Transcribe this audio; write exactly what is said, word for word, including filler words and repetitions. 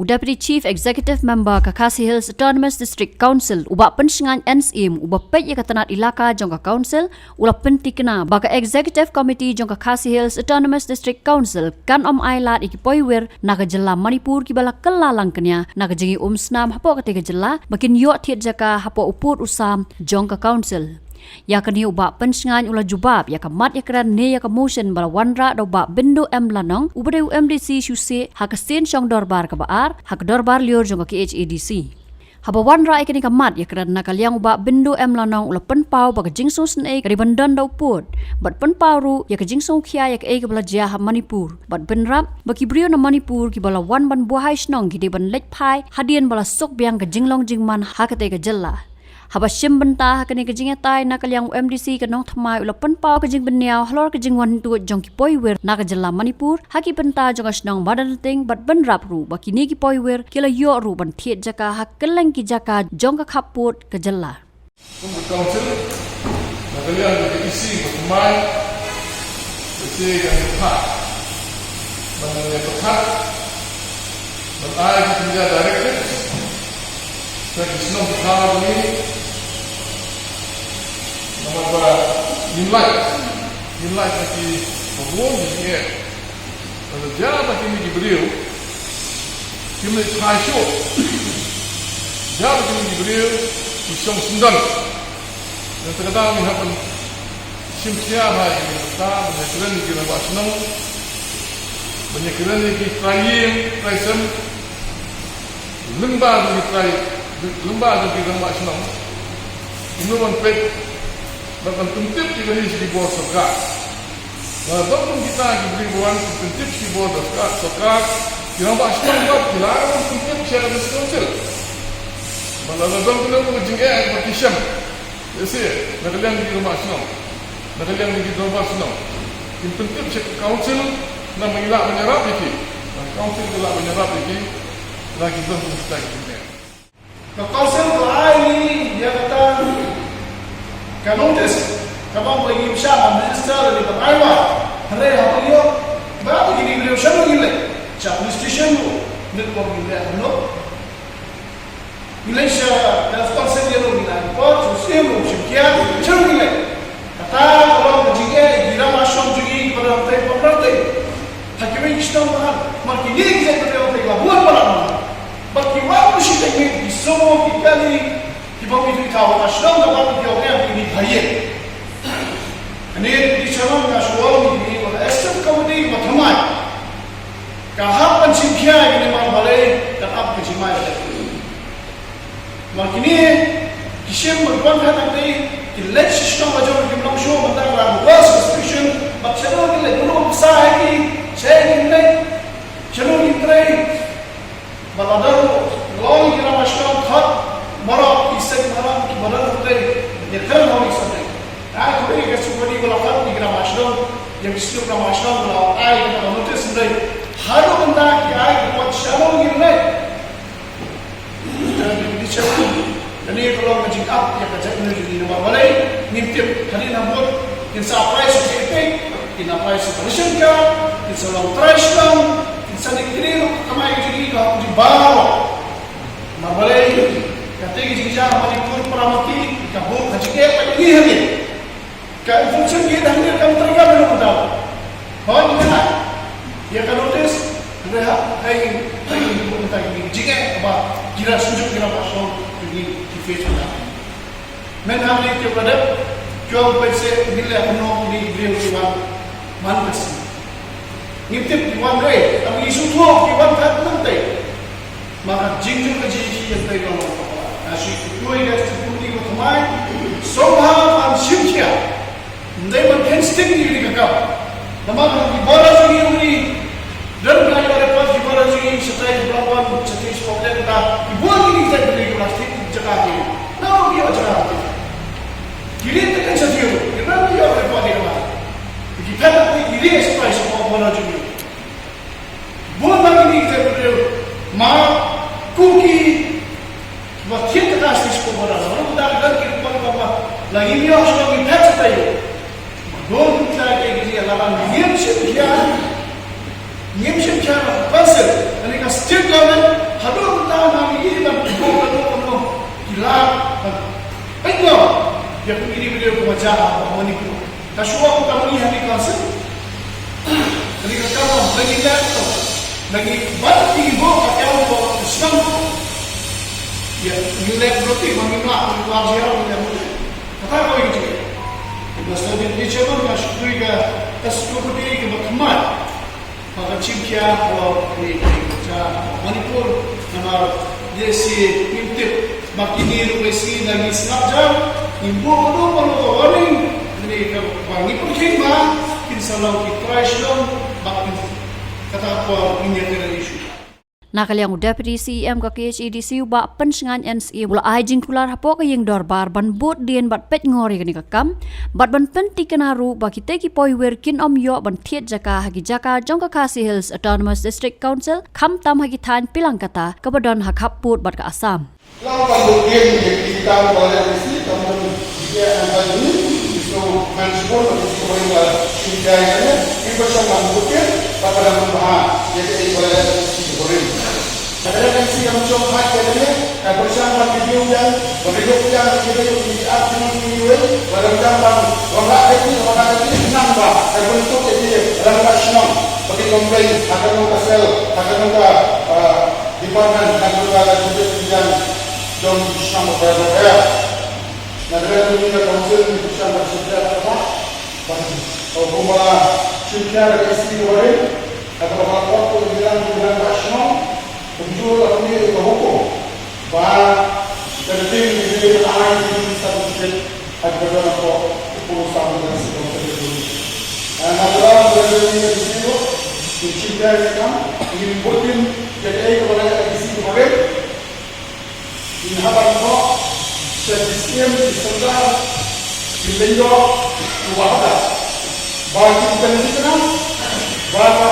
Deputy Chief Executive Member ka Khasi Hills Autonomous District Council, u Bah Pynshngain N Syiem, uba peit ïa ka tnat ilaka jong ka Council, u la pyntikna ba ka Executive Committee jong ka Khasi Hills Autonomous District Council kan ym ailad ïa ki poiwir na ka jylla Manipur kiba la kylla lang kñia na ka jingïaumsnam hapoh katei ka jylla, ba kin ïoh thied jaka hapoh u pud u sam jong ka Council. Ïa kane u Bah Pynshngain u la jubab ïa ka mat ïa kren ne ïa ka motion ba la wanrah da u Bah Bindu M Lanong, uba dei u M D C shuh shuh ha ka sien shong dorbar kaba ar ha ka dorbar lyiur jong ka K H A D C. Haba wanrah ïa kane ka mat ïa kren na ka liang, u Bah Bindu M Lanong u la pynpaw ba ka jingsngewsynei ka dei ban don da u pud, bad pynpaw ruh ïa ka jingsngewkhia ïa kaei kaba la jia ha Manipur, bad bynrap ba ki briew na Manipur kiba la wan ban buhai shnong ki dei ban leit phai hadien ba la suk biang ka jinglong jingman ha katei ka jylla. Haba shim bynta ha kane ka jingïatai na ka liang, u M D C ka Nongthymmai u la pynpaw ka jingbynñiaw halor ka jingwan tuid jong ki poiwir na ka jylla Manipur ha ki bynta jong ka shnong Madanlting, bad bynrap ruh ba kine ki poiwir ki la ïoh ruh ban thied jaka ha kylleng ki jaka jong ka khappud ka jylla. Kum ka Council, na ka liang ka E C ka Thymmai, ka E C ka Nongthymmai, ban ïa pyrkhat, ban ai ki pynïaid directives na ki shnong ki thaw jong ngi, namar ba ngim lait, ngim lait na kiba bun jingeh. Lada jia ba kine ki briew kim leit phai shuh, jia ba kine ki briew ki shong syndon, nangta ka daw ngi hap ban shim khia bha ïa kine ki bynta, ban ïa kren ïa ki rangbah shnong, ban ïa kren ïa ki trai ïing trai sem lyngba jong ki trai, lyngba jong ki rangbah shnong. Kumno ban peit bad ban pyntip ïa kane sha ki bor sorkar. Lada don kum kita ki briew ba wan pyntip sha ki bor sorkar, sorkar, ki rangbah shnong bad ki lah ban pyntip sha ka District Council. Bad lada don kano kano ka jingeh ba ki shem, lehse na ka liang ki rangbah shnong, na ka liang ki dorbar shnong, kin pyntip sha ka Council, namar ngi lah ban ïarap ïa ki, namar ka Council ka lah ban ïarap ïa ki, lada ki don kum kita ki jingeh. Ka Council ka ai ïa kata ka notice, kaba ong ba ngim shah ban register lane ban ai wad. Hynrei haba ïoh ba kine ki briew shano ngin leit? Sha police station ruh ngim leit, ngim leit, no? Ngin leit sha Council ïa ruh ngin ai report, sha sien ruh shim khia, shano ngin leit? Kata ka long ka jingeh ïa ki rangbah shnong jong ngi, para rangbah, para rangbah. Ha kiwei ki shnong ba hap, namar kine ki jaitbynriew ba la bun palat. Bad ki wan ruh shiteng miet, ki sngew, ki kali, kiba mih ki thaw, ka shnong kaba ki ong em, kine ki ïeit. Kane ki shnong nga shu ong ïa kine, ba ka Executive Committee ba thymmai ka hap ban shim khia ïa kine, namar balei, ka ap ka jingmai. Namar kine ki shim ban wan ha kane, ki leit sha shnong la jong, kim long shuh mynta ka la reverse constitution, bad shano kin leit, mano ba pynshai ïa ki, shaei kin leit, shano kin trei. Bad lada ruh long ki rangbah shnong khot baroh ki seng baroh kiba don hangtei, ïa kren ha kane ka subject. Ai, kawei ka subject ba la khot ïa ki rangbah shnong, ïa ki shnong rangbah shnong ba la ai ka notice hynrei haduh mynta ki ai ka report shano ngin leit. Kane ka long ka jingap ïa ka jaitbynriew jong ngi, namar balei? Ngim tip. Hadien habud kin sa apply sha ka EPIC, kin apply sha ka ration card, kin sa long trai shnong, kin sa dei kine ruh ka kamai ka jong ngi ka hok jong ngi baroh. Namar balei? Kata ka jingjia ha Manipur, para mati, ka bun ka jingeh ka jong ngi hangne. Ka information ki dang ni kam terangkan dulu tau. Hoi ni kena. Ïa ka notice, hynrei ha, hai, hai, bukan tak ni jingeh ba kira sunjuk kira pasal ni ki face na. Men ham ni ki pada, kiwang pese ni le kumno ni briew kiwang man kasi. Ngim tip ki wan re, tapi isu tu ki wan kat nang te. Maka jingjur ka jingki yang te long. Nasi kutu ida sipuni ko thamai, soha man shim khia. Ndai man kensting ni di ka kap. Namar ki bora jong ngi, dan ka ïa report ki bora jong ngi, shatai Blangwan, shatai Scotland ka, ki bora jong ngi tai beli plastik jaka ki. Nau ki jaka ki. Kiri tekan shatai, kira ni ïa report ni ka. Ki phet ni kiri shatai shatai bora jong ngi. Bun ba kine ki briew, ma, Kuki, ba thied ka stage ko ba da, ba da ka ki pon ba ba, la ngim ïoh shuh, ngim phet sha taïew. Don kita ki ki la ban ngim shim khia, ngim shim khia na council, ani ka state government, Ïa kine ki video kiba jia ha Manipur. Ka shuwa ka mani ha ki council. Kane ka kam ba ngi leh to. Ba ngi bat ki bo ka kam ko Islam ko. Ïa ngi leh roti ba ngi ma ngi wa jia ngi leh roti. Kata ko ngi jia. Ba sa di di chairman ka shukri ka ka shukri ki ba khmat. Ba ka chim khia halor kane ka jia Manipur namar dei shi ngim tip ba kine ruh ka sngi da ngi sngap jar ngim buh kano kano ka warning. Kane ka ba ngi pyrkhing ba kin sa long ki trai shlong ba kin kata por ngin ïa kren issue. Na ka liang u Deputy C E M ka K H A D C u Bah Pynshngain N C A u la ai jingkular hapoh ka ïing dorbar ban bud dien bad peit ngor ïa kane ka kam bad ban pyntikna ruh ba kitei ki poiwir kin ym ïoh ban thied jaka ha ki jaka jong ka Khasi Hills Autonomous District Council khamtam ha ki thaiñ pyllang kata kaba don ha khappud bad ka Assam. Lang ban bud dien ïa ki kam ba leh ïa ki kam ban ïa ki ban ïa ki so ban shibun ban ïa ki ban ïa ki ba shang ban bud dien ba ka dang ba ha ïa ki ba leh ïa ki ba rim. Ka leh ïa ki kam jong ha ïa ki ka ba shang ban video ïa ba video ïa ki ba ïa ki ap ni ni wei ba dang dang ban wala ïa ki wala ïa ki nang ba ka ban tuk ïa ki dang ba shnong ba ki complain ha ka nong ka sel ha ka nong ka department kan tu ka la tu tu yang jom shnong ba ba ya. Na dra tu ni ka council ni tu shnong ba shnong ba ba. Au kuma shin kya da isi ba re. Ka ba ba ko tu yang tu yang ba shnong. Kumju la ni ka hukum. Ba ka ting ni ni ai ni sa ni. Hajj ba na ko puluh tahun dan seterusnya. Na dalam berada di situ, mencintai mereka, ingin buatin jadi ai kepada isi kemarin. Inhaban ko, sedisian di sendal, di lendo, wahda. Bagi pendidikan, bagi